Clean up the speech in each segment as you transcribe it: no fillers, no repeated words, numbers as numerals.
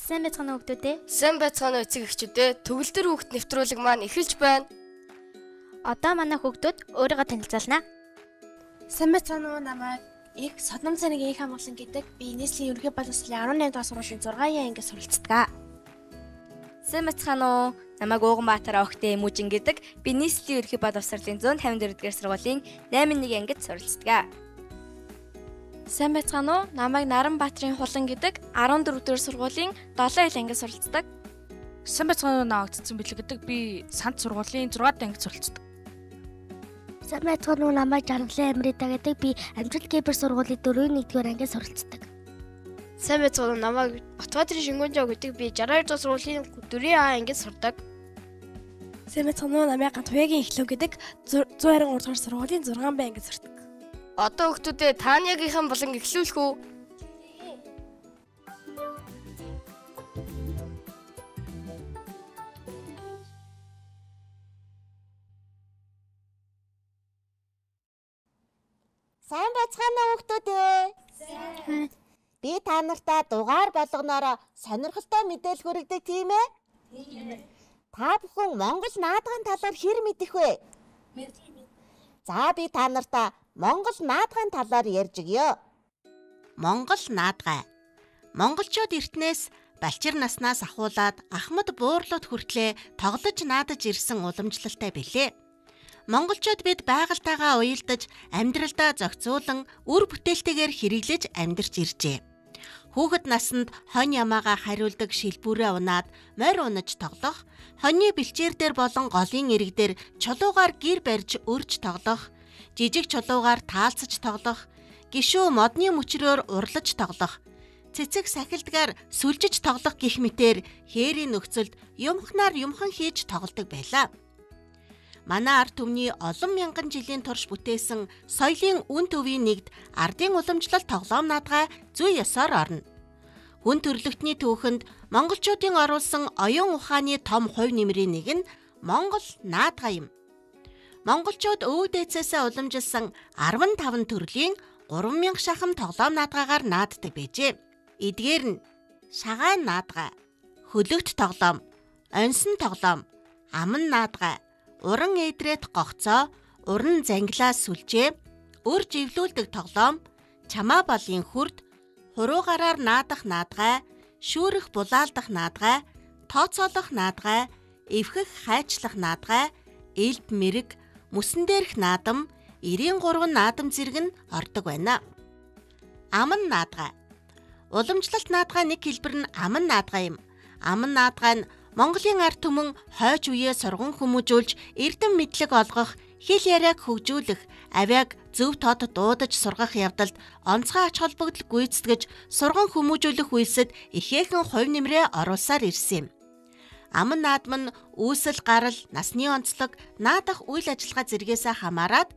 Сайн байцгаана уу хүүхдүүдээ? Сайн байцгаана уу эцэг эхчүүдээ. Төгөлдөр хүүхд нэвтрүүлэг маань эхэлж байна. Одоо манай хүүхдүүд өөрийгөө танилцуулна. Сайн байцгаана уу, намайг их Содном цанаг их хамгаалан гэдэг. Би нийслэлийн ерөнхий боловсролын 18 дугаар сургуулийн 6 ангид суралцдаг. Сайн байцгаана уу? Намайг Ууганбаатар Огтээ Эмүүжин гэдэг. Би нийслэлийн ерөнхий боловсролын 154 дугаар сургуулийн 8-1 ангид суралцдаг. Сайн байцгаана уу? Намайг Наранбаатарын Хулан гэдэг, 14 дугаар сургуулийн 7 ангид суралцдаг. Сайн байцгаана уу, намайг Цэцэн Бэлэг гэдэг. Би Санд сургуулийн 6 дахь ангид суралцдаг. Сайн байцгаана уу, намайг Жаргалын Амрита гэдэг. Би Амжилт Кибер сургуулийн 4-ийн 1-р ангид суралцдаг. Сайн байцгаана уу, намайг Батбаатарын Шингүнжоо гэдэг. Би 62 дугаар сургуулийн 4-ийн А ангид сурдаг. Сайн байцгаана уу, намайг Гантуягийн Эхлэв гэдэг, 123 дугаар сургуулийн 6 Б ангид сурдаг. Одоо хүүхдүүдээ Таанягийнхан болон эхлүүлэх үү? Сайн байцгаана уу хүүхдүүдээ? Сайн. Би та нартаа дугаар болгоноороо сонирхолтой мэдээлэл хүргэдэг, тийм ээ? Тийм. Та бүхэн Монгол наадгын талаар хэр мэдэх вэ? За, би та нартаа Монгол наадгын талаар ярьж өгье. Монгол наадгай. Монголчууд эртнээс балчир наснаас ахуулаад ахмад буурлууд хүртлээ тоглож наадаж ирсэн уламжлалтай билээ. Монголчууд бид байгальтайгаа уялдаж, амьдралдаа зохицуулан үр бүтээлтэйгээр хэрэглэж амьдарч иржээ. Хүүхэд наснд хонь ямаагаа хариулдаг шилбүүрээ унаад морь унаж тоглох, хоньны бэлчээр дээр болон голын эрэг дээр чулуугаар гэр барьж өрж тоглох, жижиг чулуугаар таалцаж тоглох, гишүү модны мөчрөөр урлаж тоглох, цэцэг сахилдгаар сүлжиж тоглох гэх мэтээр хээрийн нөхцөлд юмхнаар юмхан хийж тоглодог байлаа. Манай ард түмний олон мянган жилийн турш бүтээсэн соёлын үн төвийн нэгд ардын уламжлал тоглоом наадгай зүй ёсоор орно. Хүн төрлөختний түүхэнд монголчуудын оруулсан оюун ухааны том хувь нэмрийн нэг нь Монгол наадгай юм. Монголчууд өвөг дээдсээсээ уламжилсан 15 төрлийн 3000 шахам тоглоом наадгаагаар нааддаг байжээ. Эдгээр нь шагаан наадгай, хөлөгт тоглоом, онсон тоглоом, аман наадгай, уран эдрэт гогцоо, уран зангилаа сүлжээ, өр живлүүлдэг тоглоом, чамаа балын хүрд, хуруугараар наадах наадгай, шүүрэх булаалдах наадгай, тооцоолох наадгай, эвхэх хайчлах наадгай, элб мэрэг, мөсөн дээрх наадам, 93 наадам зэрэг нь ордог байна. Аман наадгай. Уламжлалт наадгай нэг хэлбэр нь аман наадгай юм. Аман наадгай нь Монголын ард түмэн хойч үеэ сурган хүмүүжүүлж, эрдэм мэдлэг олгох, хэл яриаг хөгжүүлэх, авиаг зөв тод дуудаж сургах явдалд онцгой ач холбогдол гүйцэтгэж, сурган хүмүүжүүлэх үйлсэд ихээхэн хувь нэмрээ оруулсаар ирсэн юм. Аман наадам нь үүсэл гарал, насны онцлог, наадах үйл ажиллагаа зэргээсээ хамаарат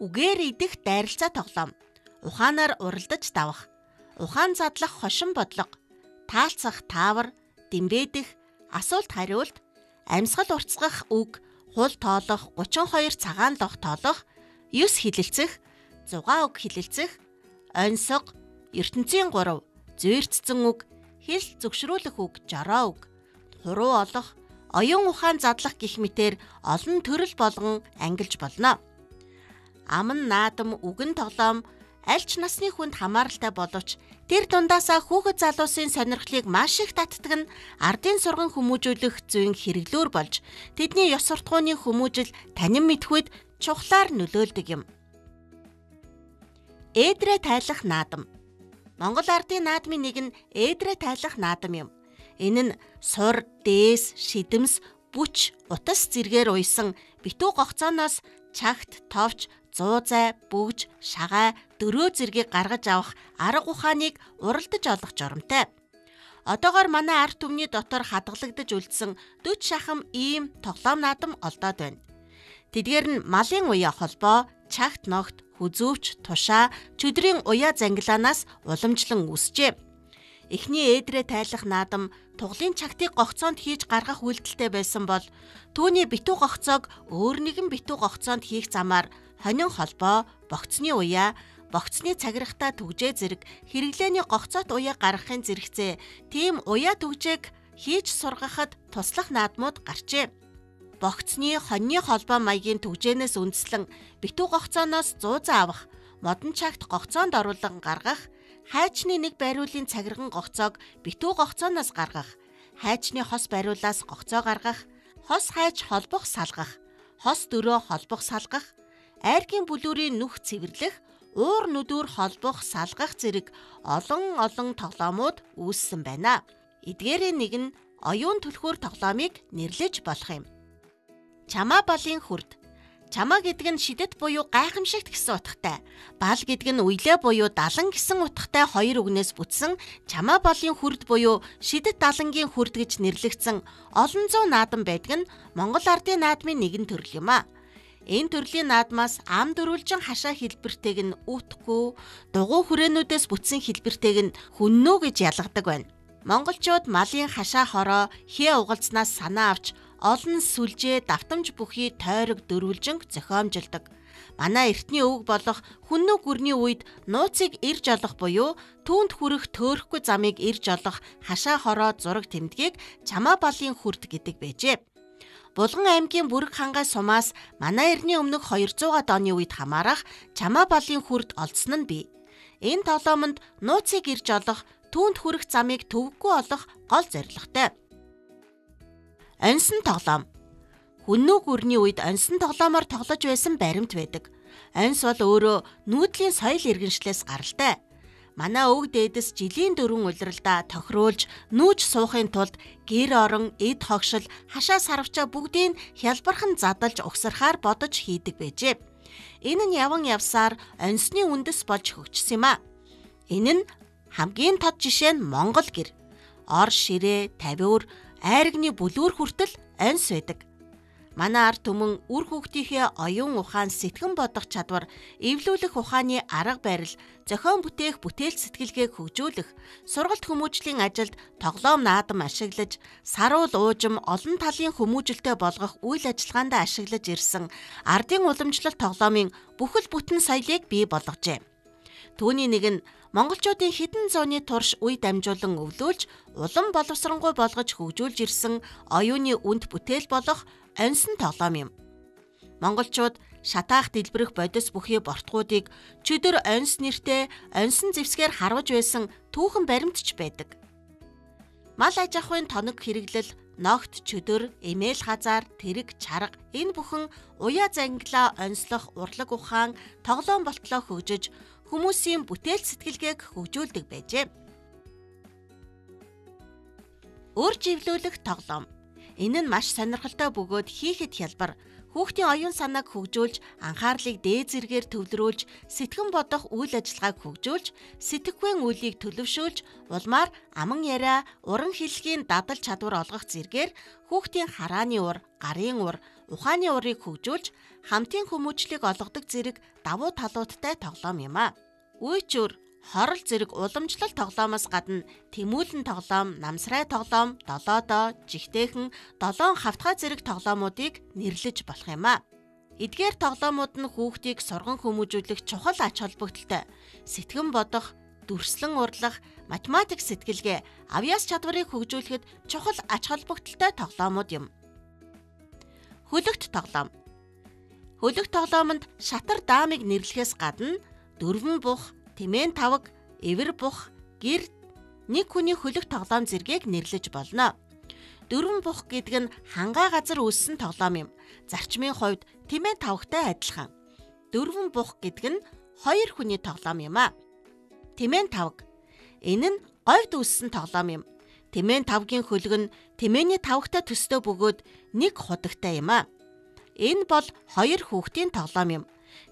үгээр идэх дайралцаа тоглоом, ухаанаар уралдаж давах, ухаан задлах хошин бодлого, таалцах таавар, дэмбэдэх, асуулт хариулт, амьсгал уртсгах үг, хул тоолох, 32 цагаан лог тоолох, 9 хилэлцэх, 6 үг хилэлцэх, оньсого, ертөнцийн 3, зүйрцсэн үг, хэл зөвшрүүлэх үг, жороо үг, хуруу олох, оюун ухаан задлах гэх мэтээр олон төрөл болгон ангилж болно. Аман наадам, үгэн тоглоом аль ч насны хүнд хамааралтай боловч тэр дундаасаа хүүхэд залуусын сонирхлыг маш их татдаг нь ардын сурган хүмүүжүүлэх зүйн хэрэглүүр болж тэдний ёс суртахууны хүмүүжил танин мэдхүйд чухлаар нөлөөлдөг юм. Ээдрээ тайлах наадам. Монгол ардын наадмын нэг нь ээдрээ тайлах наадам юм. Энэ нь сур, дээс, шидэмс, бүч, утас зэргээр уйсан битүү гогцооноос чагт, товч, зуузай, бүгж, шагаа, дөрөө зэргийг гаргаж авах арга ухааныг уралдаж олох журамтай. Одоогоор манай ард түмний дотор хадгалагдаж үлдсэн 40 шахам ийм тоглоом наадам олдоод байна. Тэдгээр нь малын уяа холбоо, чагт ногт, хүзүүвч, тушаа, чөдрийн уяа зангилаанаас уламжлан үүсжээ. Эхний ээдрээ тайлах наадам туглын чагтыг гогцоонд хийж гаргах үйлдэлтэй байсан бол түүний битүү гогцоог өөр нэгэн битүү гогцоонд хийх замаар хонин холбоо, богцны уяа, богцны цагирахтаа түгжээ зэрэг хэрэглээний гогцоот уяа гаргахын зэрэгцээ тийм уяа түгжээг хийж сургахад туслах наадмууд гарчээ. Богцны хоньны холбоо маягийн түгжээнээс үндэслэн битүү гогцооноос зуузаа авах, модон чагт гогцоонд оруулан гаргах, хайчны нэг байруулын цагирган гогцоог битүү гогцооноос гаргах, хайчны хос байруулаас гогцоо гаргах, хос хайч холбох салгах, хос дөрөө холбох салгах, айргийн бүлүүрийн нүх цэвэрлэх, уур нүдүүр холбох салгах зэрэг олон олон тоглоомууд үүссэн байна. Эдгээрийн нэг нь оюун түлхүүр тоглоомыг нэрлэж болох юм. Чамаа балын хүрд. Чамаа гэдэг нь шидэт буюу гайхамшигт гэсэн утгатай. Бал гэдэг нь үелээ буюу далан гэсэн утгатай хоёр үгнээс бүтсэн чамаа балын хүрд буюу шидэт далангийн хүрд гэж нэрлэгдсэн олон зуун наадам байдаг нь Монгол ардын наадмын нэгэн төрөл юм а. Энэ төрлийн наадмаас ам дөрвөлжин хашаа хэлбэртэйг нь үтгэв, дугуй хүрээнүүдээс бүтсэн хэлбэртэйг нь хүннүү гэж ялгадаг байна. Монголчууд малын хашаа хороо хээ угалцнаас санаа авч олон сүлжээ давтамж бүхий тойрог дөрвөлжинг зохиомжилдог. Манай эртний өвөг болох хүннүү гүрний үед нууцыг ирж олох буюу түүнд хүрэх төөрөхгүй замыг ирж олох хашаа хороо зураг тэмдгийг чамаа балын хүрд гэдэг байжээ. Булган аймгийн Бүрэг хангай сумаас манай эртний өмнөх 200 оны үед хамаарах чамаа балын хүрд олдсон нь бий. Энэ тоглоомонд нууцыг ирж олох, түүнд хүрэх замыг төвөггүй олох гол зорилготой. Онсон тоглоом. Хүннүү гүрний үед онсон тоглоомоор тоглож байсан баримт байдаг. Онс бол өөрөө нүүдлийн соёл иргэншлээс гаралтай. Манай өвөг дээдэс жилийн дөрвөн улиралдаа тохируулж нүүж суухын тулд гэр орон, эд хогшил, хашаа сарвчаа бүгдийг хялбархан задалж угсархаар бодож хийдэг байжээ. Энэ нь яван явсаар онсны үндэс болж хөгжсөн юм а. Энэ нь хамгийн тод жишээ нь Монгол гэр. Ор ширээ, тавиур, айрагны бүлүүр хүртэл онс байдаг. Манай ард түмэн үр хүүхдийнхээ оюун ухаан, сэтгэн бодох чадвар, эвлүүлэх ухааны арга барил, зохион бүтээх бүтээл сэтгэлгээг хөгжүүлэх, сургалт хүмүүжлийн ажилд тоглоом наадам ашиглаж, саруул уужим олон талын хүмүүжилтэй болгох үйл ажиллагаанд ашиглаж ирсэн ардын уламжлалт тоглоомын бүхэл бүтэн соёлыг бий болгожээ. Түүний нэг нь монголчуудын хэдэн зууны турш үе дамжуулан өвлүүлж, улам боловсронгуй болгож хөгжүүлж ирсэн оюуны үнд бүтээл болох онсон тоглоом юм. Монголчууд шатаах дэлбэрэх бодис бүхий бортгуудыг чөдөр онс нэртэй онсон зэвсгээр харваж байсан түүхэн баримтч байдаг. Мал аж ахуйн тоног хэрэглэл, ногт, чөдөр, эмээл хазаар, тэрэг, чарга энэ бүхэн уяа зангилаа онслох урлаг ухаан, тоглоом болтлоо хөгжиж хүмүүсийн бүтээл сэтгэлгээг хөгжүүлдэг байжээ. Өөр живлүүлэх тоглоом. Энэ нь маш сонирхолтой бөгөөд хийхэд хялбар, хүүхдийн оюун санааг хөгжүүлж, анхаарлыг дээд зэргээр төвлөрүүлж, сэтгэн бодох үйл ажиллагааг хөгжүүлж, сэтгэхүйн үйлийг төлөвшүүлж, улмаар аман яриа, уран хэллэгийн дадал чадвар олгох зэргээр хүүхдийн харааны ур, гарын ур, ухааны урыг хөгжүүлж, хамтын хүмүүжлийг олгодог зэрэг давуу талуудтай тоглоом юм а. Үйчүр, хорол зэрэг уламжлал тоглоомоос гадна тэмүүлэн тоглоом, намсрай тоглоом, долоодоо, жигтэйхэн, долоон хавтгай зэрэг тоглоомуудыг нэрлэж болох юм а. Эдгээр тоглоомууд нь хүүхдийг сурган хүмүүжүүлэх чухал ач холбогдолтой. Сэтгэн бодох, дүрслэн урлах, математик сэтгэлгээ, авьяас чадварыг хөгжүүлэхэд чухал ач холбогдолтой тоглоомууд юм. Хөлөгт тоглоом. Хөлөг тоглоомонд шатар даамыг нэрлэхээс гадна дөрвөн бух, тэмээн тавг, эвэр бух, гэр, нэг хүний хөлөг тоглоом зэргийг нэрлэж болно. Дөрвөн бух гэдэг нь хангай газар үүссэн тоглоом юм. Зарчмын хувьд тэмээн тавгтай адилхан. Дөрвөн бух гэдэг нь хоёр хүний тоглоом юм а. Тэмээн тавг. Энэ нь говьд үүссэн тоглоом юм. Тэмээн тавгийн хөлөг нь тэмээний тавгтай төстэй бөгөөд нэг худагтай юм а. Энэ бол хоёр хүүхдийн тоглоом юм.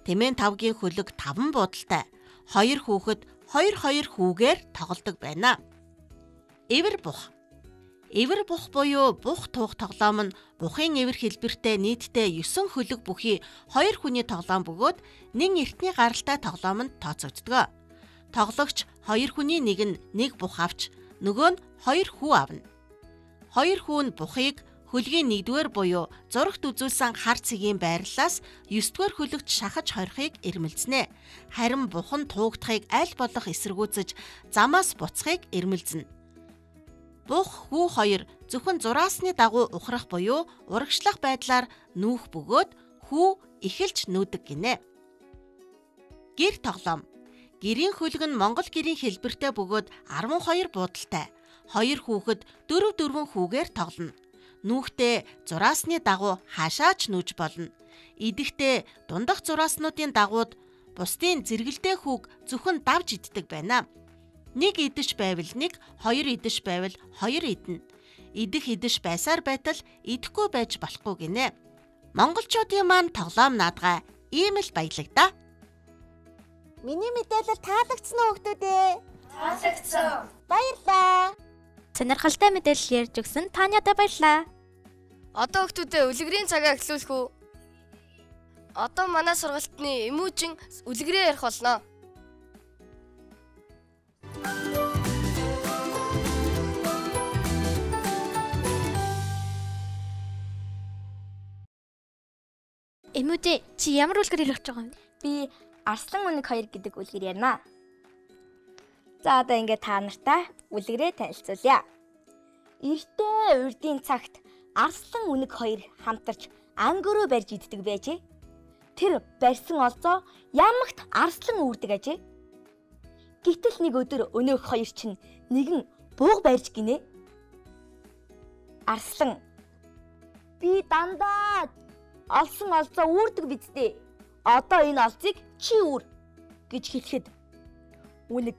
Тэмээн тавгийн хөлөг 5 буудалтай. Хоёр хүүхэд 2-2 хүүгээр тоглодог байна. Эвэр бух. Эвэр бух буюу бух туух тоглоом нь бухын эвэр хэлбэртэй нийтдээ 9 хөлөг бүхий хоёр хүний тоглоом бөгөөд нэн эртний гаралтай тоглоомонд тооцогддог. Тоглогч хоёр хүний нэг нь нэг бух авч нөгөө нь хоёр хүү авна. Хоёр хүү нь бухыг Хөлгийн 1-р буюу зурагт үзүүлсэн хар цэгийн байрлалаас 9-р хөлөгт шахаж хорихыг эрмэлзнэ. Харин бухан туугдахыг аль болох эсэргүүцэж замаас буцахыг эрмэлзнэ. Бух хүү хоёр зөвхөн зураасны дагуу ухрах буюу урагшлах байдлаар нүүх бөгөөд хүү эхэлж нүүдэг гинэ. Гэр тоглоом. Гэрийн хөлөг нь Монгол гэрийн хэлбэртэй бөгөөд 12 буудалтай. 2 хүүхэд 4-4 хүүгээр тоглоно. Нүүхдээ зураасны дагуу хаашаа ч нүүж болно. Идэхдээ дундах зурааснуудын дагууд бусдын зэрэгэлдээ хүүг зөвхөн давж иддэг байна. Нэг идэж байвал нэг, хоёр идэж байвал хоёр идэнэ. Идэх идэж байсаар байтал идэхгүй байж болохгүй гинэ. Монголчуудын маань тоглоом наадгаа ийм л баялаг да. Миний мэдээлэл таалагдсан уу хүмүүс ээ? Таалагдсан. Баярлалаа. Сонирхолтой мэдээлэл ярьж өгсөн Таняда баярлалаа. Одоо хүмүүдээ үлгэрийн цагаа эхлүүлэх үү? Одоо манай сургалтны Эмүүжин үлгэрээ ярих болно. Эмүүдээ чи ямар үлгэр ярих гэж байгаа юм? Би Арслан үнэг 2 гэдэг үлгэр ярина. За одоо ингээд та нартай үлгэрээ танилцуулъя. Эртээ урдын цагт Арслан үнэг 2 хамтарч ангөрөө барьж иддэг байжээ. Тэр барьсан олзоо ямагт арслан үүрдэг ажээ. Гэтэл нэг өдөр өнөөх хоёр чинь нэгэн бууг барьж гинэ. Арслан би дандаа олсон олзоо үүрдэг биз дээ. Одоо энэ олзыг чи үүр гэж хэлэхэд үнэг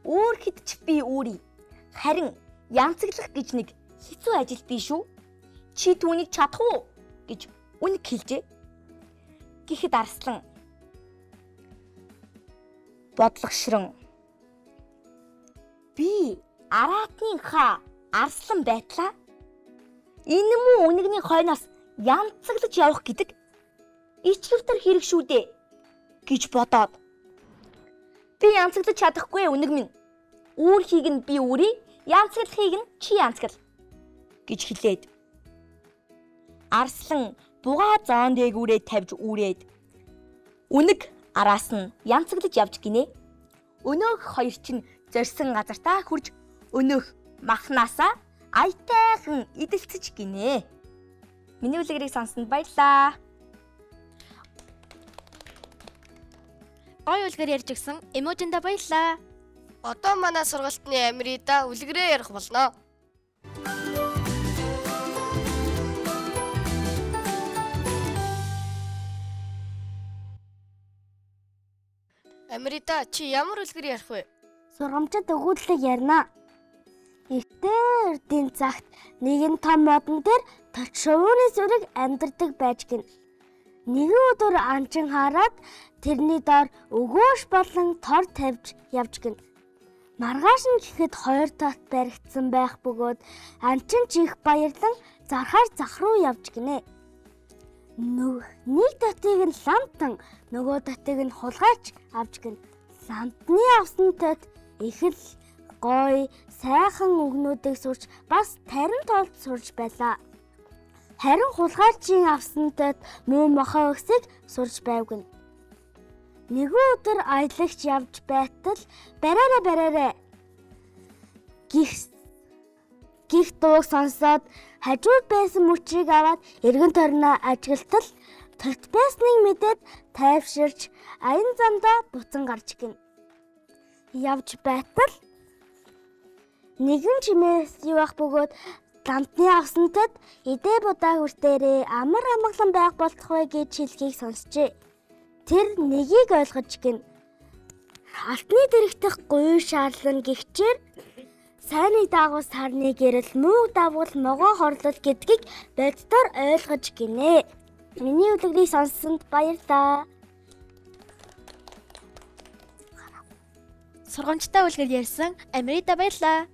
үүрхэд ч би үүрий. Харин янцаглах гэж нэг хэцүү ажил биш үү? Чи түүнийг чадах уу гэж үнэг хэлжээ. Гэхэд Арслан бодлогошрон би араатны хаа арслан байтлаа. Энэ муу үнэгний хойноос янцаглаж явах гэдэг ичгэвтер хэрэг шүү дээ гэж бодоод би янцаглаж чадахгүй үнэг минь. Үүрхийг нь би үүрий, янцаглахыг нь чи янцгал гэж хэлээд Арслан бугаа зоон дээгүүрээ тавьж үүрээд үнэг араас нь янцаглаж явж гинэ. Өнөөх хоёр чинь зорьсон газартаа хүрж өнөөх махнаасаа аятайхан идэлцэж гинэ. Миний үлгэрийг сонссонд баярлалаа. Гой үлгэр ярьж өгсөн Эможинда баярлалаа. Одоо манай сургалтны Амрида үлгэрээ ярих болно. Амрида чи ямар үлгэр ярих вэ? Сургамжит өгүүлэлийг ярина. Эртээ эрдийн цагт нэгэн том модон дээр точшууны зүрэг амьдардаг байж гин. Нэгэн өдөр анчин хараад тэрний доор өгөөш болон тор тавьж явж гин. Маргааш нь гэхэд хоёр тот баригдсан байх бөгөөд анчин ч их баярлан зархаар зах руу явж гинэ. Нэг тотыг нь ламтан, нөгөө тотыг нь хулгайч авч гин. Ламтны авсан тот их л гоё, сайхан үгнүүдийг сурч бас тарин тоолд сурч байлаа. Харин хулгайчийн авсан тот муу мохой өгсийг сурч байв гин. Нэгэн өдөр аялагч явж байтал бараарэ бараарэ гих дууг сонсоод хажууд байсан мөчийг аваад эргэн тойрноо ажиглалтал тот байсныг мэдээд тайвширч аян замдаа буцан гарч гин. Явж байтал нэгэн чимээс явах бөгөөд ламтны авсан тод идэ будаа хүртээрээ амар амгалан байх болтугай гэж хэлхийг сонсчээ. Тэр нэгийг ойлгож гин. Алтны дэрэгдэх гуй шаарлан гихчээр сайныг даагуул сарны гэрэл, мууг давгуул могоо хорлол гэдгийг боддоор ойлгож гинэ. Миний үлгэрийг сонссонд баярлалаа. Сургамжтай үлгэр ярьсан Амрида баярлалаа.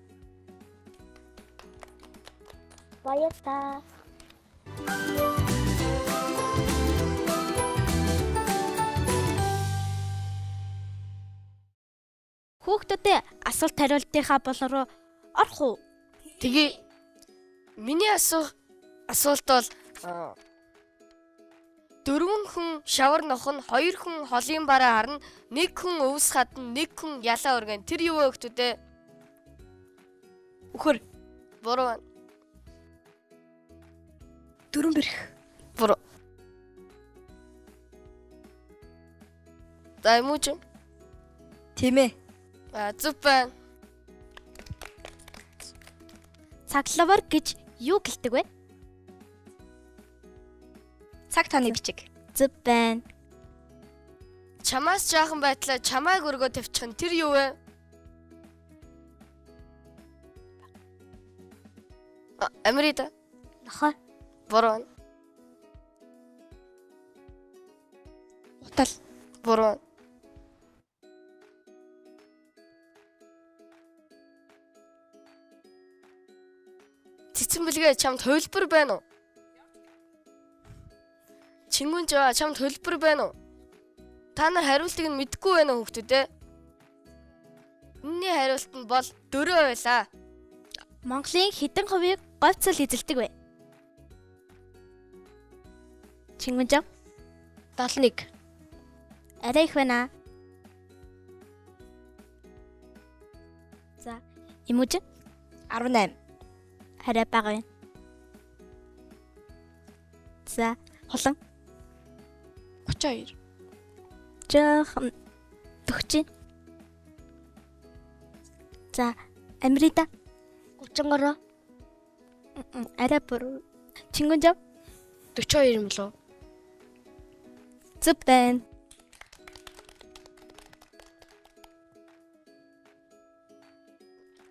Баярлалаа. Хүүхдүүдээ асуулт хариултынхаа болон руу орох уу? Тэгээ. Миний асуулт бол 4 хүн шавар нохно, 2 хүн холын бараа харна, 1 хүн өвс хадна, 1 хүн ялаа өргөн. Тэр юу вэ хүмүүс ээ? Үхэр. Буруу байна. 4 бэрх. Буруу. За юм уу чи? Тийм ээ. Зүв байна. Цаглавар гэж юу гэлдэг вэ? Цаг тооны бичиг. Зүв байна. Чамаас жаахан байтлаа чамайг өргөө тавьчих нь тэр юу вэ? Амрита. Нохой. Буруу. Утал. Буруу. Цэцэн бэлгээ чамд хувилбар байна уу? Чингүн жаа чамд хувилбар байна уу? Та нар хариултыг нь мэдэхгүй байна уу хүүхдүүд ээ? Энэний хариулт нь бол 4 байлаа. Монголын хэдэн хувийг говьцол эзэлдэг вэ? Чингүн жаа 71. Арай их байна. За, Эмүүжин 18. Арай бага байна. За, Хулан 32. Жохон төгч. За, Амрита 33. Арай буруу. Чингүн жав 42 юм болов. Зүв байна.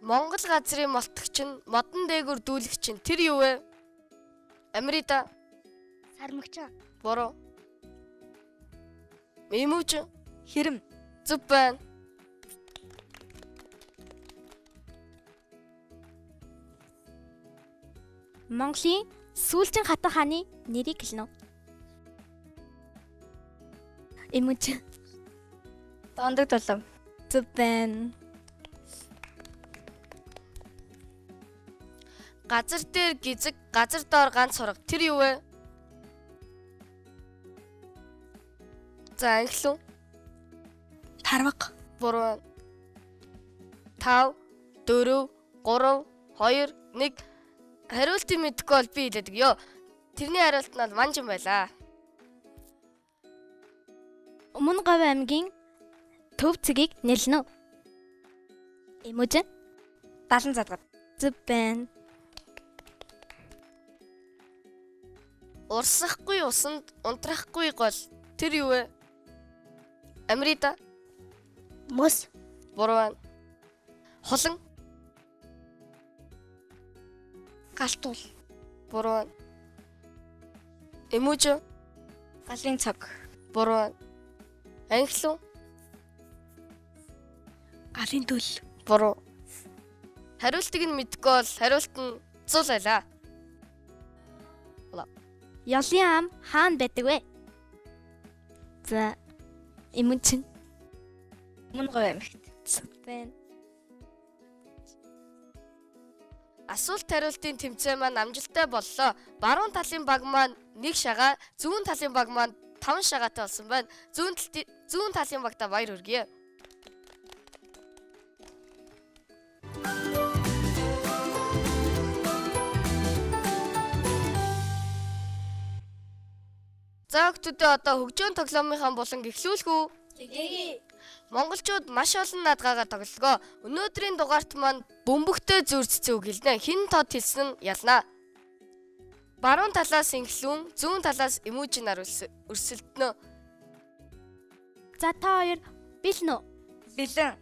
Монгол газрын молтогч нь модон дээгүр дүүлэгч нь тэр юу вэ? Амрита. Сармагч. Буруу. Эмүүч. Хэрэм. Зүв байна. Монголын сүүлчийн хатан хааны нэрийг хэлнэ үү? Эмүүч. Дондог тулам. Зүв байна. Газар дээр гизэг, газар доор ганц сурга. Тэр юу вэ? За, анхлуу. Тарвага. Буруу. 5 4 3 2 1. Хариултыг мэдэхгүй бол би хэлээд өгье. Тэрний хариулт нь бол манжин байлаа. Өмнө Говь аймгийн төв цэгийг нэрлэнэ үү? Эмүүжин. 70 задгад. Зүв байна. Урсахгүй усанд унтрахгүй гол. Тэр юу вэ? Амрита. Мөс. Буруу байна. Хулан. Галтуул. Буруу байна. Эмүүжин. Галын цог. Буруу байна. Анхлуу. Галын төл. Буруу. Хариултыг нь мэдэхгүй бол хариулт нь зул байлаа. Ялын ам хаана байдаг вэ? За, Эмүүжин. Өмнө Говь аймагт. Зүв байна. Асуулт хариултын тэмцээн маань амжилттай боллоо. Баруун талын баг маань 1 шагаа, зүүн талын баг маань 5 шагаатай болсон байна. Зүүн талын багтаа баяр хүргье. За хүүхдүүдээ одоо хөгжөөн тоглоомынхаа буланг эхлүүлэх үү? Тэгээе. Монголчууд маш олон наадгаагаар тоглолгоо. Өнөөдрийн дугаарт маань бөмбөгтэй зүр цэцэн үг хэлнэ. Хэн тод хэлсэн нь ялнаа. Баруун талаас инхлүүн, зүүн талаас эмүүжин нар өрсөлдөнө. За та хоёр бэлэн үү? Бэлэн.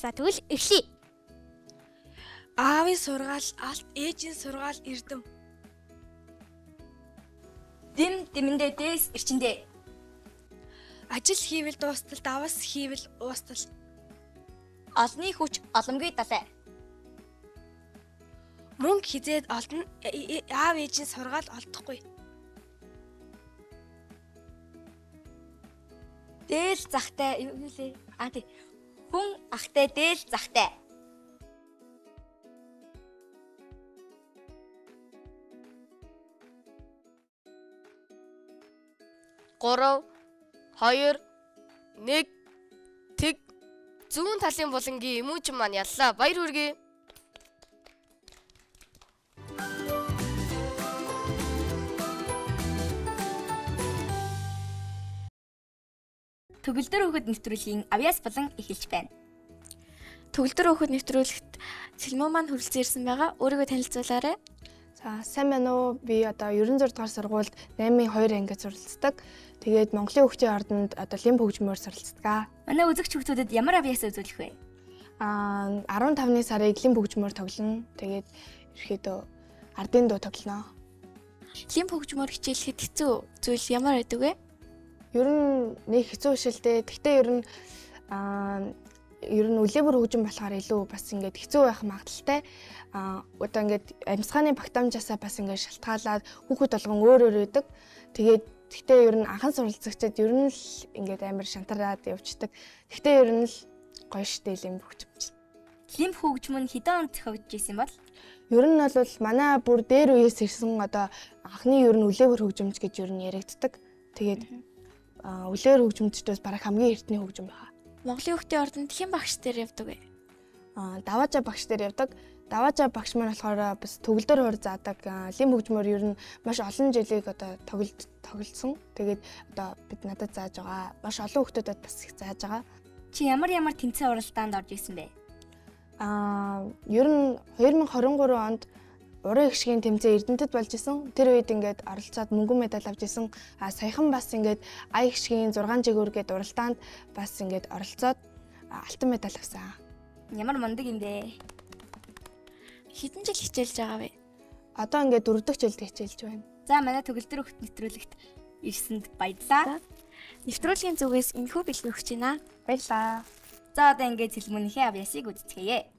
За тэгвэл эхлэе. Аавын сургаал алт, ээжийн сургаал эрдэм. Дэм дэмэндээ дээс эрчэндээ. Ажил хийвэл дуустал, давас хийвэл уустал. Олны хүч оломгүй далай. Мөнгө хизээд олдно, аав ээжийн сургаал олдохгүй. Дээл захтай юу лээ? Аа тий. Хүн ахтай дээл захтай. 3 2 1 тэг. Зүүн талын булангийн эмүүжин маань яллаа. Баяр хүргэе. Төгөлдөр хүүхэд нэвтрүүлгийн авьяас болон эхэлж байна. Төгөлдөр хүүхэд нэвтрүүлэгт Сэлмүү маань хүрэлцэн ирсэн байгаа. Өөрийгөө танилцуулаарай. За, сайн байна уу? Би одоо 96 дугаар сургуульд 8-ын 2 ангид суралцдаг. Тэгээд Монголын хүүхдийн ордонд одоо лимб хөгжмөөр суралцдаг. Манай үзэгч хүүхдүүдэд ямар авьяас үзүүлэх вэ? 15-ны сарыг лимб хөгжмөөр тоглоно. Тэгээд ерөөхдөө ардын дуу тоглоно. Лимб хөгжмөөр хичээлэхэд хэцүү зүйл ямар байдаг вэ? Ер нь нэг хэцүү биш л дээ. Гэхдээ ер нь ер нь үлээвэр хөгжим болохоор илүү бас ингээд хэцүү байх магадлалтай. Одоо ингээд амьсгааны багтаамжаасаа бас ингээд шалтгаалаад хүүхэд болгон өөр өөр байдаг. Тэгээд гэхдээ ер нь анхан суралцагчид ер нь л ингээд амар шантараад явждаг. Гэхдээ ер нь л гоё штэ лимб хөгжим. Лимб хөгжим нь хэдэн онд зохиогдож исэн бол? Ер нь бол манай бүр дээр үеэс ирсэн одоо анхны ер нь үлээвэр хөгжимч гэж ер нь яригддаг. Тэгээд үлээвэр хөгжимчдээс бараг хамгийн эртний хөгжим байна. Монголын хүүхдийн ордонд хэн багш дээр явдаг вэ? Даваажа багш дээр явдаг. Даваажа багш маань болохоор бас төгөлдөр хор заадаг. Лимб хөгжмөр ер нь маш олон жилийг одоо тоглолцсон. Тэгээд одоо бид надад зааж байгаа. Маш олон хүүхдүүдэд бас их зааж байгаа. Чи ямар ямар тэмцээн уралдаанд орж исэн бэ? Ер нь 2023 онд уран их шигийн тэмцээн Эрдэнэтэд болж исэн. Тэр үед ингээд оролцоод мөнгөн медаль авч исэн. Саяхан бас ингээд ая их шигийн 6 жигүүр гээд уралдаанд бас ингээд оролцоод алтан медаль авсан. Ямар мундаг юм бэ? Хэдэн жил хичээлж байгаа вэ? Одоо ингээд 4 дахь жилд хичээлж байна. За, манай төгөлдөр хүүхэд нэвтрүүлэгт ирсэнд баярлалаа. Нэвтрүүлгийн зүгээс энэхүү бэлэг өгч байна. Баярлалаа. За, одоо ингээд цэлмөнийхээ авьяасыг үздэцгээе.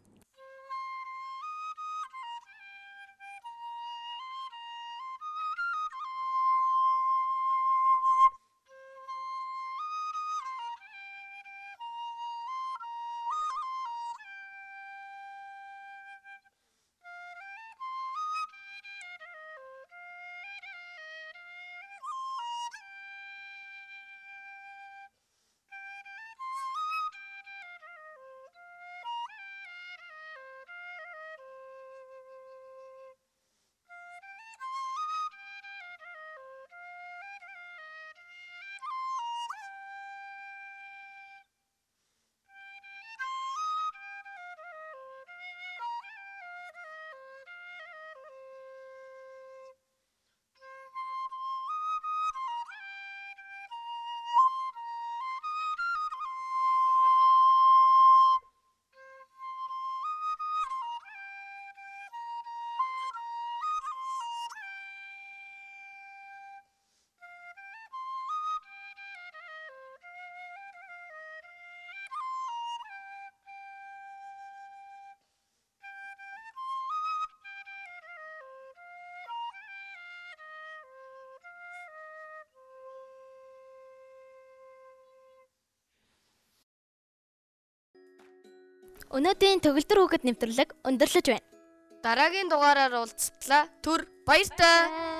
Өнөөдрийн төгөлдөр хүүхэд нэвтрүүлэг өндөрлөж байна. Дараагийн дугаараар уулзтлаа. Түр баяртай.